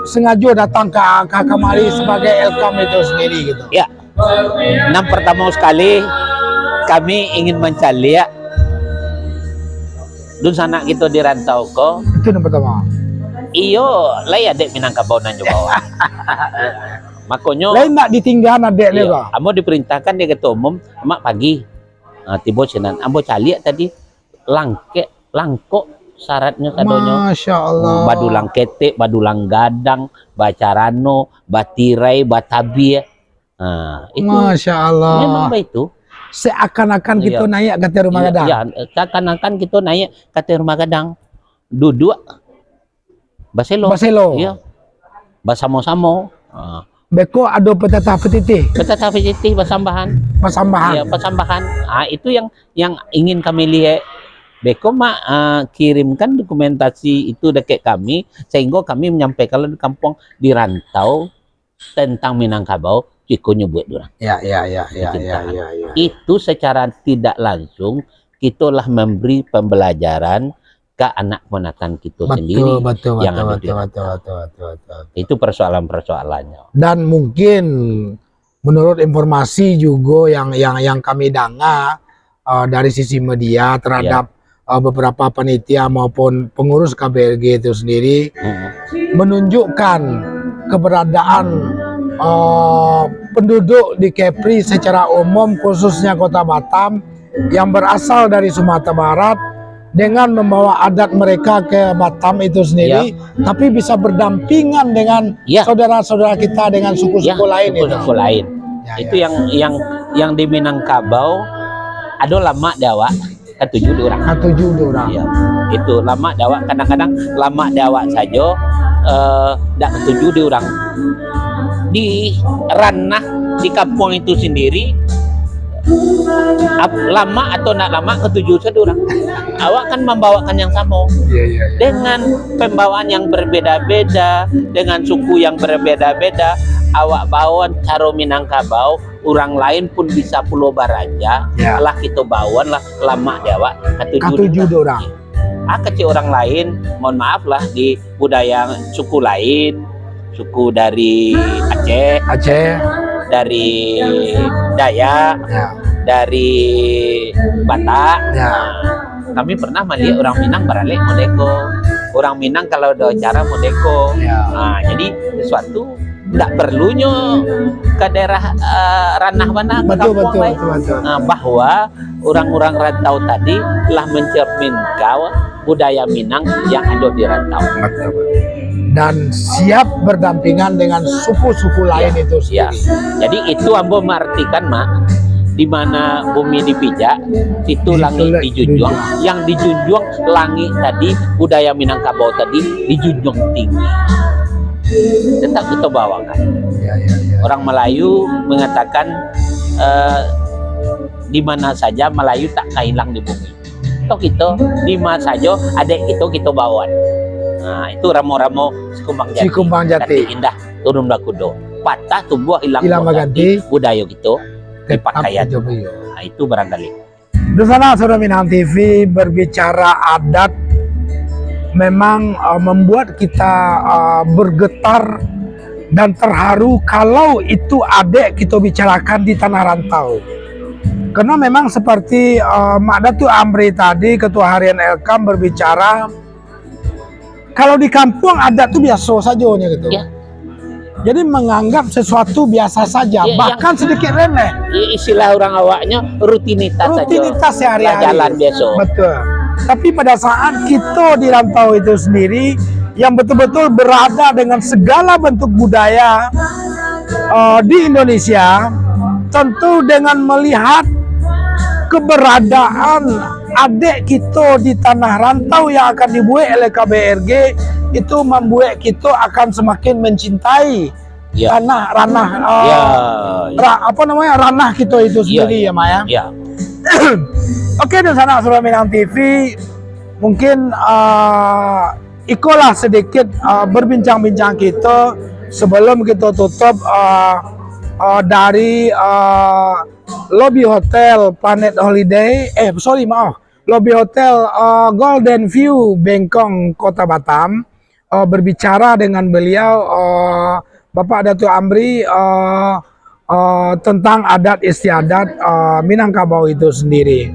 sengaja datang ke, ke kamari sebagai L K M itu sendiri gitu? Ya. Nan partamo sakali, kami ingin mancaliak dunsanak kito di rantau ko. Itu nan partamo. Iyo, lai adek Minangkabau nan jo bawa. Makonyo, lain nak ditinggaan adek, iyo, ko? Ambo diperintahkan dek Ketua Umum, Mak, pagi. Ah, tibo sinan. Ambo caliak tadi, langkek, langkok syaratnyo sadonyo. Masya Allah. Badulang ketek, badulang gadang, bacarano, batirai, baatabiah. Ha, itu. Masya Allah. Memang baitu. Seakan-akan kito, iyo, naiak ka ateh rumah gadang. Iyo, seakan-akan kito naiak ka ateh rumah gadang. Duduak baselo. Baselo. Iyo. Basamo-samo. Ha. Beko ado petatah petitih. Petatah petitih basambahan. Basambahan. Iyo, basambahan. Ha, itu yang, yang ingin kami liek. Beko, Mak, ha, kirimkan dokumentasi itu dakek kami, sehingga kami menyampaikan di kampuang, di rantau, tentang Minangkabau, iko nyo buek durang. Ya, ya, ya, ya, ya, ya, ya. Itu secara tidak langsung, kito lah memberi pembelajaran ka anak kamanakan kito sendiri yang ado di rantau. Betul, betul, betul, betul, betul, betul, betul. Itu persoalan-persoalannyo. Dan mungkin menurut informasi juga yang, yang, yang kami danga, uh, dari sisi media terhadap, ya, uh, beberapa panitia maupun pengurus K B R G itu sendiri, hmm, menunjukkan keberadaan, uh, penduduk di Kepri secara umum, khususnya Kota Batam, yang berasal dari Sumatera Barat dengan membawa adat mereka ke Batam itu sendiri, ya, tapi bisa berdampingan dengan, ya, saudara-saudara kita dengan suku-suku, ya, lain itu. Suku-suku lain. Ya, itu, ya, yang, yang, yang di Minangkabau ado lamak di awak, katuju di urang. Katuju di urang. Ya. Itu lamak di awak, kadang-kadang lamak di awak sajo, eh, dak katuju di urang. Di ranah di kampuang itu sendiri, ap-, lamak atau ndak lamak, katuju sajo urang. Awak kan mambawakan yang samo. Iya, iya, iya. Dengan pembawaan yang berbeda-beda, dengan suku yang berbeda-beda, awak bawa caro Minangkabau, urang lain pun bisa pulo baraja, ya, lah kito bawa lah lamak di awak, katuju di urang. Ah, kecek urang lain, mohon maaf lah, di budaya suku lain, suku dari Aceh, Aceh, dari Dayak, ya, dari Batak. Ya. Nah, kami pernah maliek urang Minang baralek modeko. Urang Minang kalau ado acara modeko. Ya. Ah, jadi sesuatu ndak perlunyo ka daerah, eh, ranah bana, ka kampuang lain. Betul, betul, betul, betul. Ah, bahwa urang-urang rantau tadi lah mencerminkan budaya Minang yang ado di rantau. Betul, betul. Dan siap berdampingan dengan suku-suku lain itu sendiri. Ya. Jadi itu ambo mengartikan, Mak, di mana bumi dipijak, situ langik dijunjuang. Yang dijunjuang langik tadi, budaya Minangkabau tadi dijunjuang tinggi. Tetap kita bawakan. Ya, ya, ya. Orang Melayu mengatakan, eh, di mana saja Melayu tak ka hilang di bumi. Toh kito, di ma sajo adek kito, kito bawan. Nah, itu ramo-ramo Sikumbang Jati. Sikumbang Jati. Jati Indah, turun bakudo. Patah tumbuah, hilang baganti, budayo kito dipakaian. Nah, itu barangkali. Dunsanak Suara Minang T V, berbicara adat memang, uh, membuat kita, uh, bergetar dan terharu kalau itu adek kito bicarakan di tanah rantau. Karena memang seperti, eh, Mak Datuk Amri tadi, Ketua Harian Elkam, berbicara, kalau di kampuang adat tu biaso sajo nyo gitu. Ya. Jadi menganggap sesuatu biasa saja, ya, bahkan sedikit remeh. Ya, istilah urang awaknyo rutinitas sajo. Rutinitas sehari-hari. Lah jalan biaso. Betul. Tapi pada saat kito di rantau itu sendiri, yang betul-betul berada dengan segala bentuk budaya, eh, di Indonesia, tentu dengan melihat keberadaan adek kito di tanah rantau yang akan dibuek oleh K B R G, itu mambuek kito akan semakin mencintai, ya, tanah, ranah, eh, ya, ya, ra-, apa namanya, ranah kito itu, ya, sendiri, ya, ya, Mak, ya. Ya. Oke, dunsanak Suara Minang T V, mungkin, eh, ikolah sedikit, uh, berbincang-bincang kito sebelum kito tutup, uh, uh, dari, uh, lobi hotel Planet Holiday, eh, sorry, maaf, lobi hotel, uh, Golden View Bengkong, Kota Batam, uh, berbicara dengan beliau, uh, Bapak Datuk Amri, uh, uh, tentang adat istiadat, uh, Minangkabau itu sendiri.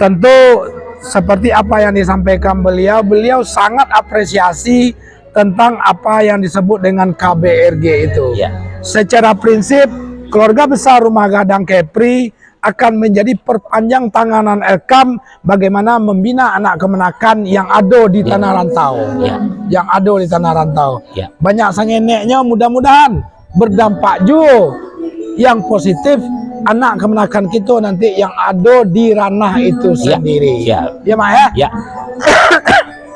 Tentu seperti apa yang disampaikan beliau, beliau sangat apresiasi tentang apa yang disebut dengan K B R G itu. Ya. Secara prinsip, Keluarga Besar Rumah Gadang Kepri akan menjadi perpanjang tanganan Elkam bagaimana membina anak kemenakan yang ado di, ya, tanah rantau. Ya. Yang ado di tanah rantau. Ya. Banyak sangeneknyo, mudah-mudahan berdampak juo yang positif anak kemenakan kito nanti yang ado di ranah itu, ya, sendiri. Siap. Ya, Mak, ya? Ya.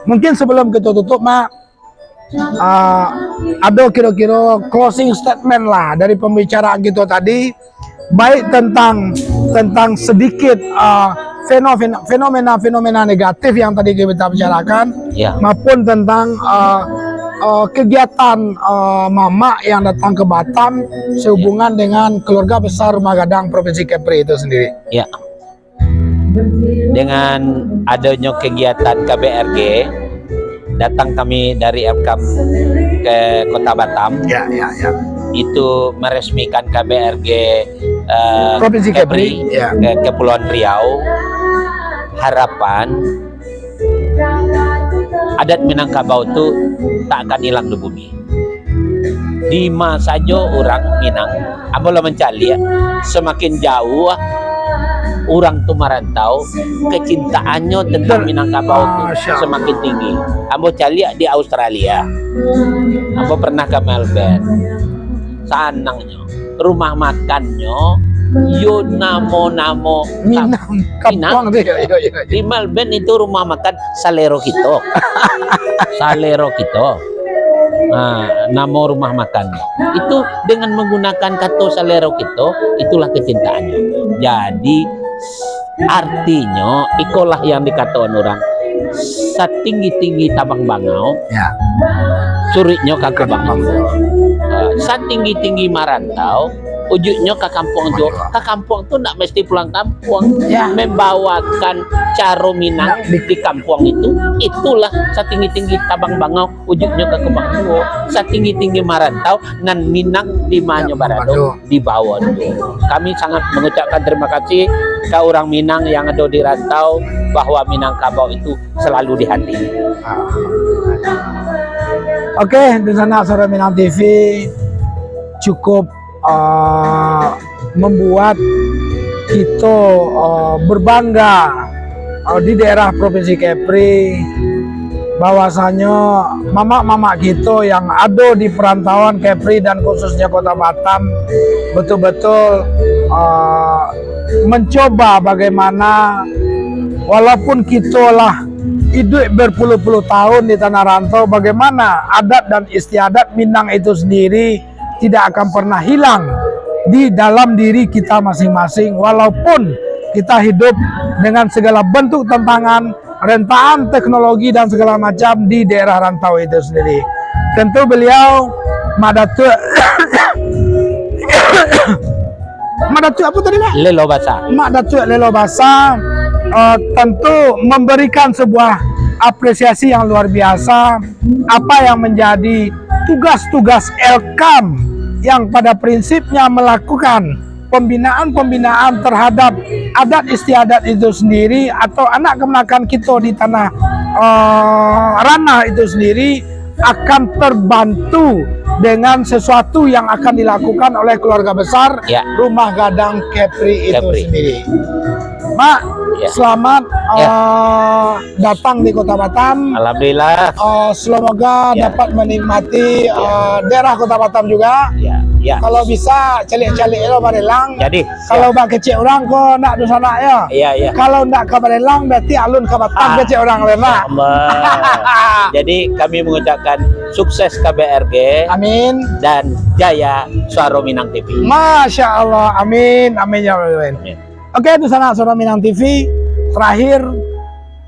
Mungkin sebelum kito tutup, Mak, ah, ado kiro-kiro closing statement lah dari pembicaraan kito tadi, baik tentang, tentang sedikit, ah, feno-, fenomena-fenomena negatif yang tadi kita bicarakan, ya, maupun tentang, ah, ah, kegiatan, ah, Mamak yang datang ke Batam sehubungan, ya, dengan Keluarga Besar Rumah Gadang Provinsi Kepri itu sendiri. Ya. Dengan adonyo kegiatan K B R G, datang kami dari Elkam ke Kota Batam. Ya, ya, ya. Itu meresmikan K B R G, eh, Provinsi Kepri, Kepri, ya, ke Kepulauan Riau. Harapan adat Minangkabau tu tak akan hilang di bumi. Di ma sajo urang Minang, ambo lah mancaliak, samakin jauah urang tu marantau, kecintaannyo tentang Minangkabau tu, masya Allah, samakin tinggi. Ambo caliak di Australia, ambo pernah ka Melbourne, sanangnyo, rumah makannyo yo namo-namo Minang, Minang. Kampuang tu, yo, yo, yo, yo. Di Melbourne itu rumah makan salero kito. Salero kito. Ah, namo rumah makan. Itu dengan menggunakan kato salero kito, itulah kecintaannya. Jadi, artinyo, ikolah yang dikatokan urang, satinggi-tinggi tabang bangau, Ya. suruiknyo ka kubang. Ah, satinggi-tinggi marantau, ujuiknyo ka kampuang juo. Ka kampuang tu ndak mesti pulang kampuang. Ya. Membawakan caro Minang di kampuang itu, itulah satinggi-tinggi tabang bangau, ujuiknyo ka kubang juo. Satinggi-tinggi marantau, nan Minang di manyo barado, dibawo juo. Kami sangat mengucapkan terima kasih ka urang Minang yang ado di rantau, bahwa Minangkabau itu selalu di hati. Oke, dunsanak Suara Minang T V, cukup, eh, membuat kito, eh, berbangga, eh, di daerah Provinsi Kepri, bahwasanyo mamak-mamak kito yang ado di perantauan Kepri dan khususnya Kota Batam betul-betul, eh, mencoba bagaimana, walaupun kito lah iduik berpuluh-puluh tahun di tanah rantau, bagaimana adat dan istiadat Minang itu sendiri tidak akan pernah hilang di dalam diri kita masing-masing, walaupun kita hidup dengan segala bentuk tantangan, rentaan teknologi dan segala macam di daerah rantau itu sendiri. Tentu beliau, Mak Datuak, Mak Datuak apa tadi, Mak? Lelo Basa. Mak Datuak Lelo Basa, eh, tentu memberikan sebuah apresiasi yang luar biasa apa yang menjadi tugas-tugas Elkam yang pada prinsipnya melakukan pembinaan-pembinaan terhadap adat istiadat itu sendiri atau anak kemanakan kito di tanah, eh, ranah itu sendiri akan terbantu dengan sesuatu yang akan dilakukan oleh keluarga besar Ya. Rumah Gadang Kepri itu Kepri. sendiri. Mak, Ya. selamat, Ya. eh, datang di Kota Batam. Alhamdulillah. Eh, semoga Ya. dapat menikmati, Ya. eh, daerah Kota Batam juga. Ya, ya. Kalau bisa, caliak-caliak lo barelang. Jadi, Kalau bak kecek urang ko nak dunsanak yo. Iya, iya. Kalau ndak ka Barelang, berarti alun ka Batam Ah. kecek urang, Mak. Sama. Jadi, kami mengucapkan sukses K B R G Amin. dan jaya Suaro Minang T V. Masya Allah. Amin. Amin ya Rabbal Alamin. Amin. Oke, dunsanak Suaro Minang T V, terakhir,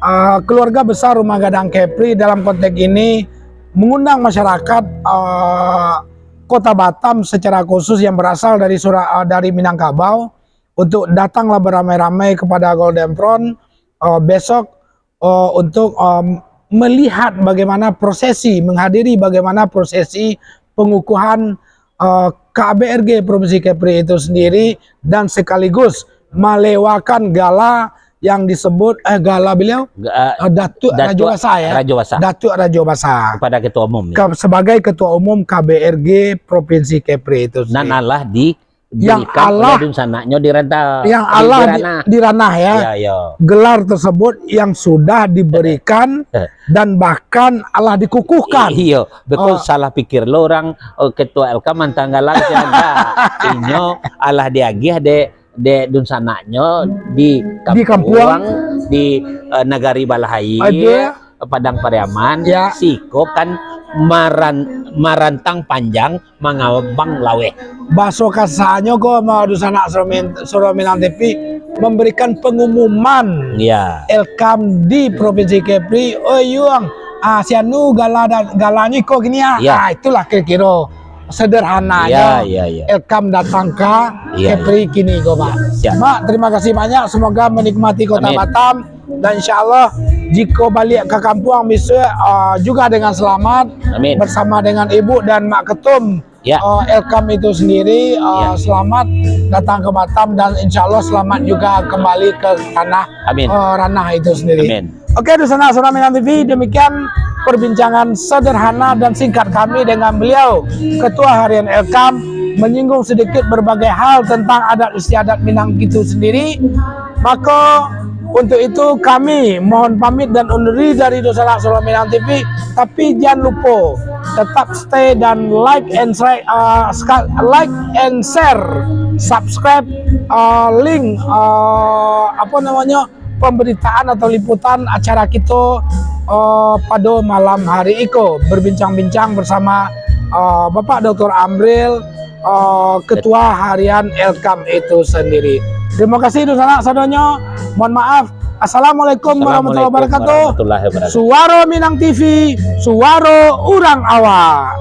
eh, keluarga besar Rumah Gadang Kepri dalam konteks ini mengundang masyarakat, eh, Kota Batam secara khusus yang berasal dari Sura-, eh, dari Minangkabau untuk datanglah beramai-ramai kepada Golden Throne, eh, besok, eh, untuk, em, melihat bagaimana prosesi, menghadiri bagaimana prosesi pengukuhan, eh, K B R G Provinsi Kepri itu sendiri dan sekaligus melewakan gala yang disebut, eh, gala beliau, Ga-, eh, Datuk Datuk Rajo Basa, ya? Rajo Basa. Datuk Rajo Basa. Kepada Ketua Umum, ya. Ke-, sebagai Ketua Umum K B R G Provinsi Kepri itu Nan sendiri. alah di Yang diberikan alah oleh di, dunsanaknyo di rantau, yang di, alah di di, ranah. di ranah, ya. Ya, ya. Gelar tersebut yang sudah diberikan Eh. dan bahkan alah dikukuhkan. I-, iyo, betul, Ah. salah pikir lo urang, oh, Ketua L K mantang galang siapa? Inyo alah diagiah dek, dek dunsanaknyo di Di kampuang. kampuang, di, eh, Nagari Balahai. Aduh. Padang Pariaman, Ya. siko kan maran-, marantang panjang mangabang laweh. Baso kasanyo ko, ma-, dunsanak Suaro Min-, Suaro Minang T V memberikan pengumuman Ya. Elkam di Provinsi Kepri, "Oi, Yuang, ah, si anu gala da-, galanyo iko kini, ah." Ya. Ah, itulah kiro-kiro sederhananyo Ya, ya, ya. Elkam datang ka Ya, Kepri ya. kini ko, Mak. Ya. Mak, terima kasih banyak. Semoga menikmati Kota Amin. Batam. Dan insya Allah, jiko baliak ka kampuang bisuak, ah, juga dengan selamat, Amin. bersama dengan Ibu dan Mak Ketum, Ya. ah, Elkam itu sendiri, ah, Ya. selamat datang ke Batam dan insya Allah selamat juga kembali ke tanah, Amin. ah, ranah itu sendiri. Amin. Oke, dunsanak Suaro Minang T V, demikian perbincangan sederhana dan singkat kami dengan beliau, Ketua Harian Elkam, menyinggung sedikit berbagai hal tentang adat istiadat Minang itu sendiri. Maka, untuk itu, kami mohon pamit dan undur diri dari dunsanak Suaro Minang T V. Tapi, jangan lupa tetap stay dan like and share, uh, ska-, like and share, subscribe, uh, link, uh, apa namanya, pemberitaan atau liputan acara kito, uh, pada malam hari iko, berbincang-bincang bersama uh, Bapak Doktor Amril, uh, Ketua Harian Elkam itu sendiri. Terima kasih dunsanak sadonyo. Mohon maaf. Assalamualaikum warahmatullahi wabarakatuh. Warahmatullahi wabarakatuh. Suaro Minang T V, suaro urang awak.